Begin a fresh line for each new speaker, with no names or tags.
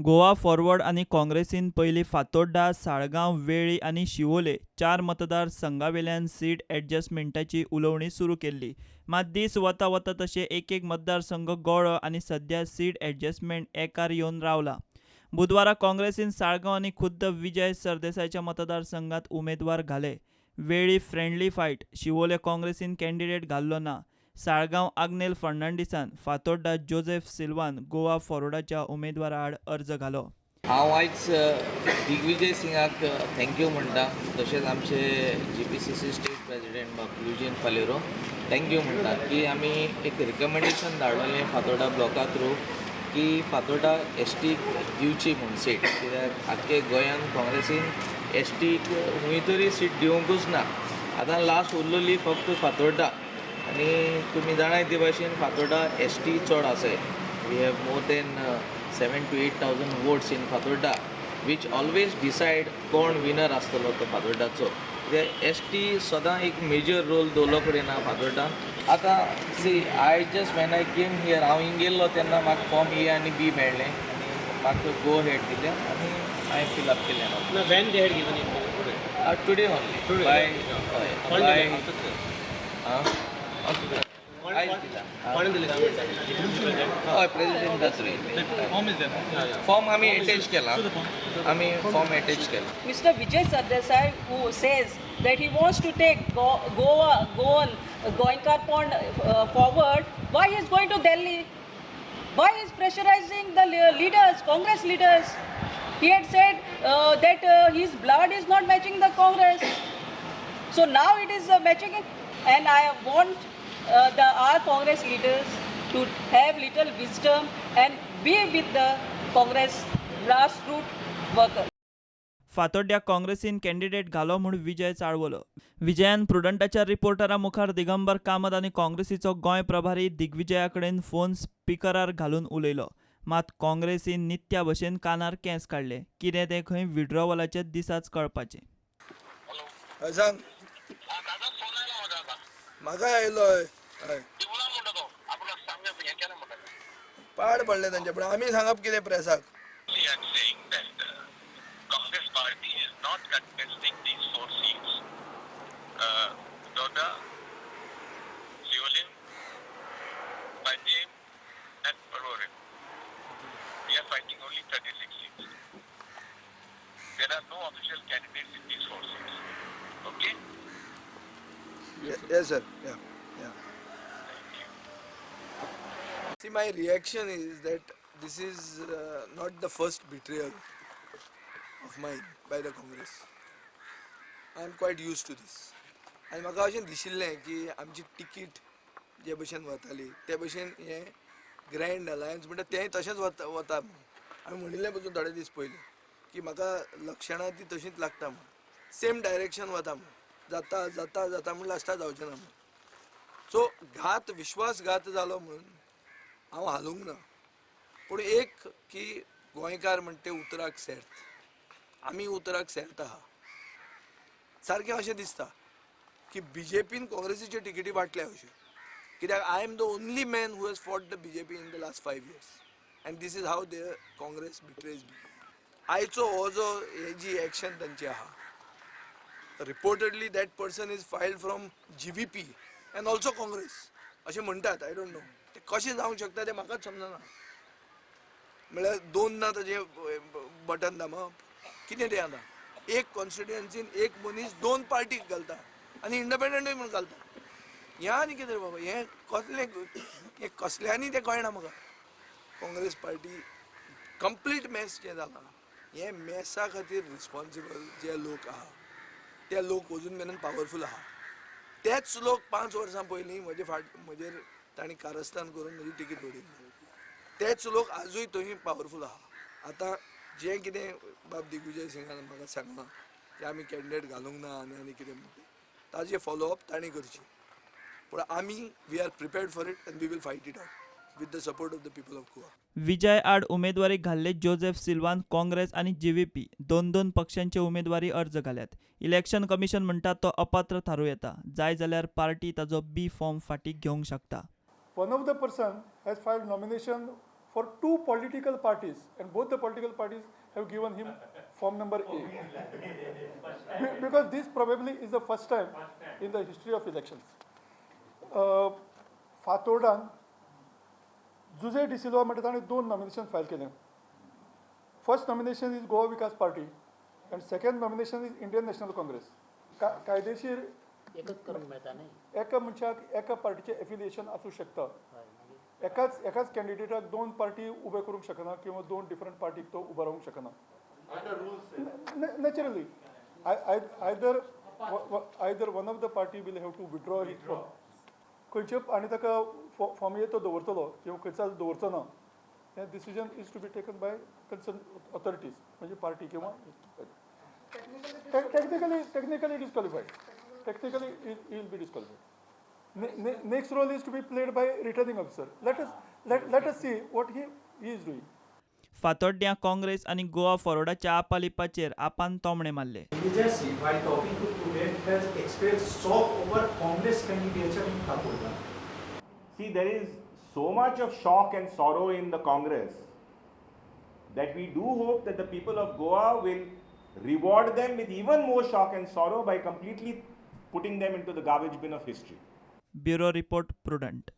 Goa forward आनी काँग्रेसीन पयलीं फातोड्डा, साळगांव, वेळ्ळी आनी शिवोले चार मतदार संघावेल्यान सीट एडजस्टमेंटाची उलोवणी सुरू केल्ली. मात दीस वता वता तशें एक एक मतदारसंघ गळ्ळो आनी सध्या सीट एडजस्टमेंट एकार येवन रावला. बुधवारा काँग्रेसीन साळगांव आनी खुद्द विजय सरदेसायच्या मतदारसंघात उमेदवार घाले. वेळ्ळी फ्रेंडली फायट, शिवोले काँग्रेसीन कॅन्डिडेट घाल्लो ना. साळगांव आग्नेल फर्नांडीसान, फातोड्डा जोसेफ सिल्वान गोवा फॉरवर्डाच्या उमेदवारा आड अर्ज घालो.
हांव आयज दिग्विजय सिंगाक thank you म्हणटा. तशेंच आमचे जीपीसीसी स्टेट प्रेसिडेंट बाब युजीन फालेरो thank you म्हणटा की आमी एक रिकमेंडेशन धाडलेलें फातोर्डा ब्लॉका थ्रू की फातोर्डा एसटीक दिवची म्हूण सीट, कित्याक आख्खे गोंयान काँग्रेसीन एसटीक खंय तरी सीट दिवंकूच ना. आतां लास्ट उरलेली फक्त फातोर्डा आनी तुमी जाणाय ते भाशेन फातोर्डा एसटी चड आसाय. We have more than 7 to 8 thousand votes in Fatorda, which always decide कोण विनर आसतलो तो फातोर्डाचो, कित्याक एसटी सदां एक मेजर रोल दवरलो कडेन ना फातोर्डान. आतां see, I just when I came here, हांव हिंग गेल्लो तेन्ना म्हाका फॉर्म ए आनी बी मेळ्ळें आनी म्हाका गो हेड दिलें आनी हांवें फिलअप केलें.
No, when they had given it? Today.
Today only.
Today.
Bye.
कोण
हय, बाय.
दिलें?
आं, आयज दिला.
कोणें दिलें?
हय, प्रेसिडेंटाच रे.
Form is there.
Form आमी एटॅच केला, आमी फॉर्म एटॅच केला.
Mr. Vijay Sardesai, who says that he wants to take Goa, Goan, Goenkarpond forward, why he is going to Delhi? Why he is pressurizing the leaders, Congress leaders? He had said that his blood is not matching the Congress. So now it is matching it. And I want the our Congress leaders to have little wisdom and be with the Congress grassroots workers.
फातोड्ड्या काँग्रेसीन candidate घालो म्हूण विजय चाळवलो. विजयान प्रुडंटाच्या रिपोर्टरा मुखार दिगंबर कामत आनी काँग्रेसीचो गोंय प्रभारी दिग्विजया कडेन phone स्पिकरार घालून उलयलो. मात काँग्रेसीन नित्या भशेन कानार केंस काडले. कितें तें खंय विड्रॉवलाचे दिसाच कळपाचें.
हय, सांग. म्हाका आयलो. हय हय, पाड पडलें तांचे, पण आमी सांगप कितें प्रेसाक?
I'm saying that Congress party is not contesting these four seats. Fatorda, Siolim, Panjim and Porvorim. We are fighting only 36 seats. There are no official candidates in these four seats. Okay?
Yes, sir. Yeah. See, my reaction is that this is not the first betrayal of mine by the Congress. I am quite used to this. आनी म्हाका अशें दिशिल्लें की आमची ticket जे भशेन वताली ते भशेन हें ग्रँड अलायन्स म्हणटा तेंय तशेंच वता वता म्हणून. आमी म्हणिल्लें पसून थोडे दीस पयलीं की म्हाका लक्षणां ती तशींच लागता म्हणून, सेम डायरेक्शन वता म्हणून, जाता जाता जाता म्हूण लास्टाक जावचें ना म्हणून. सो घात, विश्वासघात जालो म्हणून हांव हालूंक ना. पूण एक की गोंयकार म्हणटा ते उतराक सेर्त, आमी उतराक सेर्त आहा. सारकें अशें दिसता की बीजेपीन काँग्रेसीच्यो तिकेटी वांटल्या अश्यो, कित्याक I am the only man who has fought the BJP in the last 5 years and this is how the Congress betrays me. आयचो हो जो हे जी एक्शन तांची आहा, reportedly that person is filed from GVP and also Congress अशें म्हणटात. I don't know, ते कशें जावंक शकता तें म्हाकाच समजना. म्हळ्यार दोन ना ताजें बटन दामप कितें तें. आतां एक कॉन्स्टिट्युएन्सीन एक मनीस दोन पार्टीक घालता आनी इंडिपेंडंटूय म्हूण घालता. हें आनी कितें रे बाबा, हें कसलें, हें कसल्यांनी तें कळना म्हाका. काँग्रेस पार्टी कंप्लीट मेस जें जालां, हें मेसा खातीर रिस्पॉन्सिबल जे लोक आहा ते लोक अजून मेरेन पावरफूल आहा. तेच लोक 5 वर्सां पयलीं म्हजे फाट म्हजेर तांणी कारस्थान करून म्हजी तिकीट उडयल्ली, तेच लोक आजूय थंय पावरफूल आहा. आतां जें कितें बाब दिग्विजय सिंगान म्हाका सांगलां की आमी कॅन्डिडेट घालूंक ना आनी आनी कितें म्हणटा, ताजें फॉलोअप तांणी करची. पूण आमी we are prepared for it and we will fight it out with the support of the people of Goa.
Vijay आड उमेदवारी घाल्ले जोसेफ सिल्वान काँग्रेस आनी जीव्हीपी दोन दोन पक्षांचे उमेदवारी अर्ज घाल्यात. इलेक्शन कमिशन म्हणटा, तो अपात्र थारूं येता. जाय जाल्यार पार्टी ताजो बी फॉर्म फाटीं घेवंक शकता.
One of the person has filed nomination for two political parties, and both the political parties have given him form number A. Because this probably is the first time in the history of elections. फातोर्डान Jose D'Silva म्हणटा ताणें दोन nomination file केलें. First nomination is Goa Vikas Party and second nomination is Indian National Congress. का कायदेशीर
एकच करूंक मेळटा न्ही?
एका मनशाक एका पार्टीचें एफिलिएशन आसूं शकता. एकाच एकाच कॅन्डिडेटाक दोन पार्टी उबे करूंक शकना किंवा दोन डिफरंट पार्टीक तो उबो रावंक शकना. Naturally, either one of the party will have to withdraw his form खंयचे आनी ताका फॉर्म ए तो दवरतलो किंवा खंयचो दवरचो ना, हें decision is to be taken by concern authorities, म्हणजे पार्टी किंवा technically disqualified. Technically will be disqualified. Next role is to be played by returning officer. Let us see what he is doing.
फातोड्ड्यां काँग्रेस आनी गोवा फॉरवर्डाच्या आपालिपाचेर आपान तोमणे मारले.
Vijay Singh, while talking to Prudent, has expressed shock over Congress candidature in Fatorda.
See, there is so much of shock and sorrow in the Congress that we do hope that the people of Goa will reward them with even more shock and sorrow by completely putting them into the garbage bin of history.
Bureau report, Prudent.